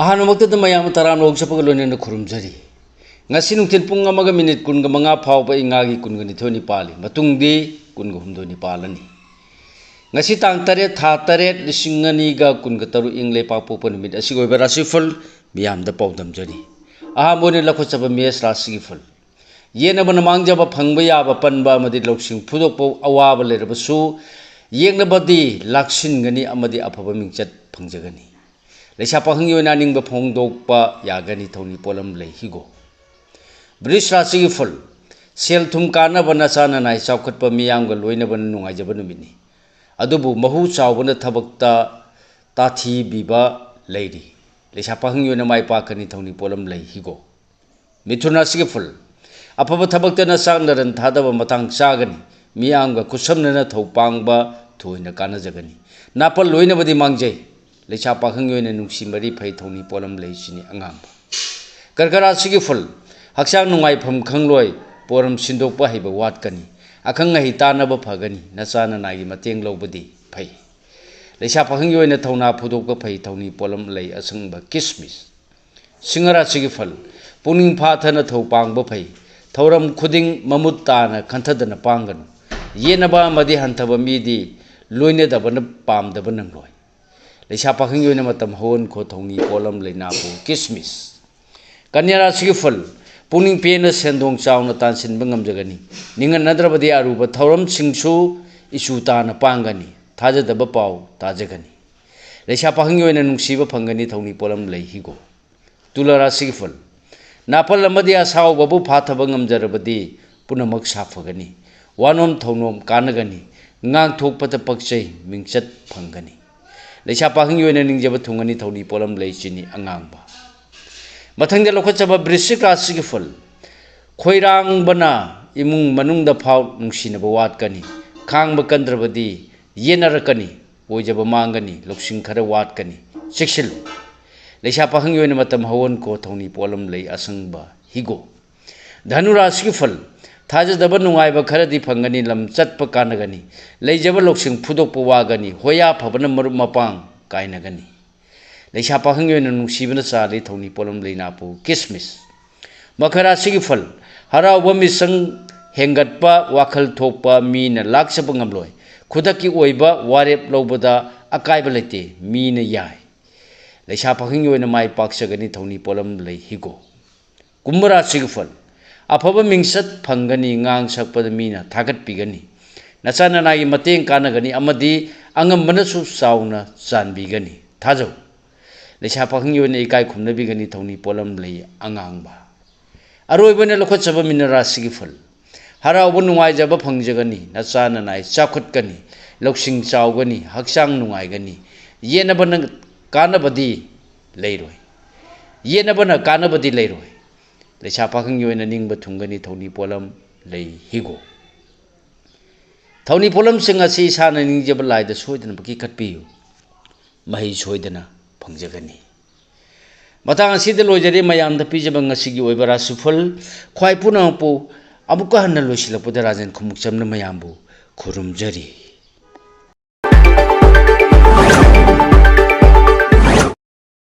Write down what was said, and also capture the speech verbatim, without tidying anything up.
ꯑꯍꯥꯟꯕꯃꯛꯇꯗ ꯃꯌꯥꯝ ꯇꯔꯥꯝꯅ ꯑꯣꯛꯆꯕꯒ ꯂꯣꯏꯅꯅ ꯈꯨꯔꯨꯝꯖꯔꯤ꯫ ꯉꯁꯤ ꯅꯨꯡꯊꯤꯜ ꯄꯨꯡ ꯑꯃꯒ ꯃꯤꯅꯤꯠ ꯀꯨꯟꯒ ꯃꯉꯥ ꯐꯥꯎꯕ ꯏꯉꯥꯒꯤ ꯀꯨꯟꯒ ꯅꯤꯊꯣꯏꯅꯤ ꯄꯥꯜꯂꯤ, ꯃꯇꯨꯡꯗꯤ ꯀꯨꯟꯒ ꯍꯨꯝꯗꯣꯏꯅꯤ ꯄꯥꯜꯂꯅꯤ꯫ ꯉꯁꯤ ꯇꯥꯡ ꯇꯔꯦꯠ, ꯊꯥ ꯇꯔꯦꯠ, ꯂꯤꯁꯤꯡ ꯑꯅꯤꯒ ꯀꯨꯟꯒ ꯇꯔꯨꯛ, ꯏꯪ ꯂꯩꯄꯥꯛꯄꯣꯛꯄ ꯅꯨꯃꯤꯠ ꯑꯁꯤꯒꯤ ꯑꯣꯏꯕ ꯔꯥꯁꯤꯐꯜ ꯃꯤꯌꯥꯝꯗ ꯄꯥꯎꯗꯝꯖꯔꯤ꯫ ꯑꯍꯥꯟꯕ ꯑꯣꯏꯅ ꯂꯧꯈꯠꯆꯕ ꯃꯦꯁ ꯔꯥꯁꯤꯒꯤ ꯐꯜ꯫ ꯌꯦꯠꯅꯕꯅ ꯃꯥꯡꯖꯕ ꯐꯪꯕ ꯌꯥꯕ ꯄꯟꯕ ꯑꯃꯗꯤ ꯂꯧꯁꯤꯡ ꯐꯨꯗꯣꯛꯄ ꯑꯋꯥꯕ ꯂꯩꯔꯕꯁꯨ, ꯌꯦꯛꯅꯕꯗꯤ ꯂꯥꯛꯁꯤꯟꯒꯅꯤ ꯑꯃꯗꯤ ꯑꯐꯕ ꯃꯤꯡꯆꯠ ꯐꯪꯖꯒꯅꯤ꯫ ꯂꯩꯁꯥ ꯄꯥꯈꯪꯒꯤ ꯑꯣꯏꯅ ꯑꯅꯤꯡꯕ ꯐꯣꯡꯗꯣꯛꯄ ꯌꯥꯒꯅꯤ, ꯊꯧꯅꯤ ꯄꯣꯠꯂꯝ ꯂꯩ ꯍꯤꯒꯣ꯫ ꯕ꯭ꯔꯤꯁ ꯔꯥꯁꯤꯒꯤ ꯐꯜ꯫ ꯁꯦꯜ ꯊꯨꯝ ꯀꯥꯟꯅꯕ, ꯅꯆꯥ ꯅꯅꯥꯏ ꯆꯥꯎꯈꯠꯄ, ꯃꯤꯌꯥꯝꯒ ꯂꯣꯏꯅꯕꯅ ꯅꯨꯡꯉꯥꯏꯖꯕ ꯅꯨꯃꯤꯠꯅꯤ꯫ ꯑꯗꯨꯕꯨ ꯃꯍꯨ ꯆꯥꯎꯕꯅ ꯊꯕꯛꯇ ꯇꯥꯊꯤꯕꯤꯕ ꯂꯩꯔꯤ꯫ ꯂꯩꯁꯥ ꯄꯥꯈꯪꯒꯤ ꯑꯣꯏꯅ ꯃꯥꯏ ꯄꯥꯛꯀꯅꯤ, ꯊꯧꯅꯤ ꯄꯣꯠꯂꯝ ꯂꯩ ꯍꯤꯒꯣ꯫ ꯃꯤꯊꯨꯟ ꯔꯥꯁꯤꯒꯤ ꯐꯜ꯫ ꯑꯐꯕ ꯊꯕꯛꯇ ꯅꯆꯥꯛ ꯅꯔꯟ ꯊꯥꯗꯕ ꯃꯇꯥꯡ ꯆꯥꯒꯅꯤ꯫ ꯃꯤꯌꯥꯝꯒ ꯈꯨꯠꯁꯝꯅꯅ ꯊꯧ ꯄꯥꯡꯕ ꯊꯣꯏꯅ ꯀꯥꯟꯅꯖꯒꯅꯤ꯫ ꯅꯥꯄꯜ ꯂꯣꯏꯅꯕꯗꯤ ꯃꯥꯡꯖꯩ꯫ ꯂꯩꯁꯥ ꯄꯥꯈꯪꯒꯤ ꯑꯣꯏꯅ ꯅꯨꯡꯁꯤ ꯃꯔꯤ ꯐꯩ, ꯊꯧꯅꯤ ꯄꯣꯠꯂꯝ ꯂꯩ ꯁꯤꯅꯤ ꯑꯉꯥꯡꯕ꯫ ꯀꯔꯀ ꯔꯥꯁꯤꯒꯤ ꯐꯜ꯫ ꯍꯛꯆꯥꯡ ꯅꯨꯡꯉꯥꯏꯐꯝ ꯈꯪꯂꯣꯏ꯫ ꯄꯣꯔꯝ ꯁꯤꯟꯗꯣꯛꯄ ꯍꯩꯕ ꯋꯥꯠꯀꯅꯤ꯫ ꯑꯈꯪ ꯑꯍꯩ ꯇꯥꯟꯅꯕ ꯐꯒꯅꯤ꯫ ꯅꯆꯥ ꯅꯅꯥꯏꯒꯤ ꯃꯇꯦꯡ ꯂꯧꯕꯗꯤ ꯐꯩ꯫ ꯂꯩꯁꯥ ꯄꯥꯈꯪꯒꯤ ꯑꯣꯏꯅ ꯊꯧꯅꯥ ꯐꯨꯗꯣꯛꯄ ꯐꯩ, ꯊꯧꯅꯤ ꯄꯣꯠꯂꯝ ꯂꯩ ꯑꯁꯪꯕ ꯀꯤꯁꯃꯤꯁ꯫ ꯁꯤꯡꯍ ꯔꯥꯁꯤꯒꯤ ꯐꯜ꯫ ꯄꯨꯛꯅꯤꯡ ꯐꯥꯊꯅ ꯊꯧ ꯄꯥꯡꯕ ꯐꯩ꯫ ꯊꯧꯔꯝ ꯈꯨꯗꯤꯡ ꯃꯃꯨꯠ ꯇꯥꯅ ꯈꯟꯊꯗꯅ ꯄꯥꯡꯒꯅꯨ꯫ ꯌꯦꯠꯅꯕ ꯑꯃꯗꯤ ꯍꯟꯊꯕ ꯃꯤꯗꯤ ꯂꯣꯏꯅꯗꯕꯅ ꯄꯥꯝꯗꯕ ꯅꯪꯂꯣꯏ꯫ ꯂꯩꯁꯥ ꯄꯥꯈꯪꯒꯤ ꯑꯣꯏꯅ ꯃꯇꯝ ꯍꯧꯍꯟꯈꯣ, ꯊꯧꯅꯤ ꯄꯣꯠꯂꯝ ꯂꯩꯅꯥꯄꯨ ꯀꯤꯁꯃꯤꯁ꯫ ꯀꯟꯌꯥ ꯔꯥꯁꯤꯒꯤ ꯐꯜ꯫ ꯄꯨꯛꯅꯤꯡ ꯄꯦꯟꯅ ꯁꯦꯟꯗꯣꯡ ꯆꯥꯎꯅ ꯇꯥꯟꯁꯤꯟꯕ ꯉꯝꯖꯒꯅꯤ꯫ ꯅꯤꯡꯍꯟꯅꯗ꯭ꯔꯕꯗꯤ ꯑꯔꯨꯕ ꯊꯧꯔꯝꯁꯤꯡꯁꯨ ꯏꯆꯨ ꯇꯥꯅ ꯄꯥꯡꯒꯅꯤ꯫ ꯊꯥꯖꯗꯕ ꯄꯥꯎ ꯇꯥꯖꯒꯅꯤ꯫ ꯂꯩꯁꯥ ꯄꯥꯈꯪꯒꯤ ꯑꯣꯏꯅ ꯅꯨꯡꯁꯤꯕ ꯐꯪꯒꯅꯤ, ꯊꯧꯅꯤ ꯄꯣꯠꯂꯝ ꯂꯩ ꯍꯤꯒꯣ꯫ ꯇꯨꯂꯥ ꯔꯥꯁꯤꯒꯤ ꯐꯜ꯫ ꯅꯥꯄꯜ ꯑꯃꯗꯤ ꯑꯁꯥꯎꯕꯕꯨ ꯐꯥꯊꯕ ꯉꯝꯖꯔꯕꯗꯤ ꯄꯨꯝꯅꯃꯛ ꯁꯥꯐꯒꯅꯤ꯫ ꯋꯥꯅꯣꯝ ꯊꯧꯅꯣꯝ ꯀꯥꯟꯅꯒꯅꯤ꯫ ꯉꯥꯡꯊꯣꯛꯄꯗ ꯄꯛꯆꯩ, ꯃꯤꯡꯆꯠ ꯐꯪꯒꯅꯤ꯫ ꯂꯩꯁꯥ ꯄꯥꯈꯪꯒꯤ ꯑꯣꯏꯅ ꯅꯤꯡꯖꯕ ꯊꯨꯡꯒꯅꯤ, ꯊꯧꯅꯤ ꯄꯣꯠꯂꯝ ꯂꯩ ꯁꯤꯅꯤ ꯑꯉꯥꯡꯕ꯫ ꯃꯊꯪꯗ ꯂꯧꯈꯠꯆꯕ ꯕ꯭ꯔꯤꯁꯤꯛ ꯔꯥꯁꯤꯒꯤ ꯐꯜ꯫ ꯈꯣꯏꯔꯥꯡꯕꯅ ꯏꯃꯨꯡ ꯃꯅꯨꯡꯗ ꯐꯥꯎ ꯅꯨꯡꯁꯤꯅꯕ ꯋꯥꯠꯀꯅꯤ꯫ ꯈꯥꯡꯕ ꯀꯟꯗ꯭ꯔꯕꯗꯤ ꯌꯦꯠꯅꯔꯛꯀꯅꯤ, ꯑꯣꯏꯖꯕ ꯃꯥꯡꯒꯅꯤ, ꯂꯧꯁꯤꯡ ꯈꯔ ꯋꯥꯠꯀꯅꯤ꯫ ꯆꯦꯛꯁꯤꯜꯂꯨ꯫ ꯂꯩꯁꯥ ꯄꯥꯈꯪꯒꯤ ꯑꯣꯏꯅ ꯃꯇꯝ ꯍꯧꯍꯟꯈꯣ, ꯊꯧꯅꯤ ꯄꯣꯠꯂꯝ ꯂꯩ ꯑꯁꯪꯕ ꯍꯤꯒꯣ꯫ ꯙꯅꯨ ꯔꯥꯁꯤꯒꯤ ꯐꯜ꯫ ꯊꯥꯖꯗꯕ ꯅꯨꯡꯉꯥꯏꯕ ꯈꯔꯗꯤ ꯐꯪꯒꯅꯤ, ꯂꯝ ꯆꯠꯄ ꯀꯥꯟꯅꯒꯅꯤ꯫ ꯂꯩꯖꯕ ꯂꯧꯁꯤꯡ ꯐꯨꯗꯣꯛꯄ ꯋꯥꯒꯅꯤ, ꯍꯣꯌꯥ ꯐꯕꯅ ꯃꯔꯨꯞ ꯃꯄꯥꯡ ꯀꯥꯏꯅꯒꯅꯤ꯫ ꯂꯩꯁꯥ ꯄꯥꯈꯪꯒꯤ ꯑꯣꯏꯅ ꯅꯨꯡꯁꯤꯕꯅ ꯆꯥꯜꯂꯤ ꯊꯧꯅꯤ ꯄꯣꯠꯂꯝ ꯂꯩꯅꯥꯄꯨ ꯀꯤꯁꯃꯤꯁ꯫ ꯃꯈꯔ ꯑꯁꯤꯒꯤ ꯐꯜ: ꯍꯔꯥꯎꯕ ꯃꯤꯆꯪ ꯍꯦꯟꯒꯠꯄ, ꯋꯥꯈꯜ ꯊꯣꯛꯄ, ꯃꯤꯅ ꯂꯥꯛꯆꯕ ꯉꯝꯂꯣꯏ꯫ ꯈꯨꯗꯛꯀꯤ ꯑꯣꯏꯕ ꯋꯥꯔꯦꯞ ꯂꯧꯕꯗ ꯑꯀꯥꯏꯕ ꯂꯩꯇꯦ, ꯃꯤꯅ ꯌꯥꯏ꯫ ꯂꯩꯁꯥ ꯄꯥꯈꯪꯒꯤ ꯑꯣꯏꯅ ꯃꯥꯏ ꯄꯥꯛꯆꯒꯅꯤ ꯊꯧꯅꯤ ꯄꯣꯠꯂꯝ ꯂꯩ ꯍꯤꯒꯣꯛ꯫ ꯀꯨꯝꯚ ꯔꯥꯁꯤꯒꯤ ꯐꯜ: ꯑꯐꯕ ꯃꯤꯡꯆꯠ ꯐꯪꯒꯅꯤ, ꯉꯥꯡ ꯁꯛꯄꯗ ꯃꯤꯅ ꯊꯥꯒꯠꯄꯤꯒꯅꯤ꯫ ꯅꯆꯥ ꯅꯅꯥꯒꯤ ꯃꯇꯦꯡ ꯀꯥꯟꯅꯒꯅꯤ ꯑꯃꯗꯤ ꯑꯉꯝꯕꯅꯁꯨ ꯆꯥꯎꯅ ꯆꯥꯟꯕꯤꯒꯅꯤ꯫ ꯊꯥꯖꯧ꯫ ꯂꯩꯁꯥ ꯄꯥꯈꯪꯒꯤ ꯑꯣꯏꯅ ꯏꯀꯥꯏ ꯈꯨꯝꯅꯕꯤꯒꯅꯤ ꯊꯧꯅꯤ ꯄꯣꯠꯂꯝ ꯂꯩ ꯑꯉꯥꯡꯕ꯫ ꯑꯔꯣꯏꯕ ꯑꯣꯏꯅ ꯂꯧꯈꯠꯆꯕ ꯃꯤꯅ ꯔꯥꯁꯤꯒꯤ ꯐꯜ: ꯍꯔꯥꯎꯕ ꯅꯨꯡꯉꯥꯏꯖꯕ ꯐꯪꯖꯒꯅꯤ, ꯅꯆꯥ ꯅꯅꯥꯏ ꯆꯥꯎꯈꯠꯀꯅꯤ, ꯂꯧꯁꯤꯡ ꯆꯥꯎꯒꯅꯤ, ꯍꯛꯆꯥꯡ ꯅꯨꯡꯉꯥꯏꯒꯅꯤ꯫ ꯌꯦꯠꯅꯕꯅ ꯀꯥꯟꯅꯕꯗꯤ ꯂꯩꯔꯣꯏ꯫ ꯌꯦꯠꯅꯕꯅ ꯀꯥꯟꯅꯕꯗꯤ ꯂꯩꯔꯣꯏ꯫ ꯂꯩꯁꯥ ꯄꯥꯈꯪꯒꯤ ꯑꯣꯏꯅ ꯅꯤꯡꯕ ꯊꯨꯡꯒꯅꯤ ꯊꯧꯅꯤ ꯄꯣꯠꯂꯝ ꯂꯩ ꯍꯤꯒꯣꯛ꯫ ꯊꯧꯅꯤ ꯄꯣꯠꯂꯝꯁꯤꯡ ꯑꯁꯤ ꯏꯁꯥꯅ ꯅꯤꯡꯖꯕ ꯂꯥꯏꯗ ꯁꯣꯏꯗꯅꯃꯛꯀꯤ ꯀꯠꯄꯤꯌꯨ꯫ ꯃꯍꯩ ꯁꯣꯏꯗꯅ ꯐꯪꯖꯒꯅꯤ꯫ ꯃꯇꯥꯡ ꯑꯁꯤꯗ ꯂꯣꯏꯖꯔꯦ ꯃꯌꯥꯝꯗ ꯄꯤꯖꯕ ꯉꯁꯤꯒꯤ ꯑꯣꯏꯕ ꯔꯥꯁꯤꯐꯜ꯫ ꯈ꯭ꯋꯥꯏ ꯄꯨꯝꯅꯃꯛꯄꯨ ꯑꯃꯨꯛꯀ ꯍꯟꯅ ꯂꯣꯏꯁꯤꯜꯂꯛꯄꯗ ꯔꯥꯖꯦꯟ ꯈꯨꯃꯨꯛꯆꯝꯅ ꯃꯌꯥꯝꯕꯨ ꯈꯨꯔꯨꯝꯖꯔꯤ꯫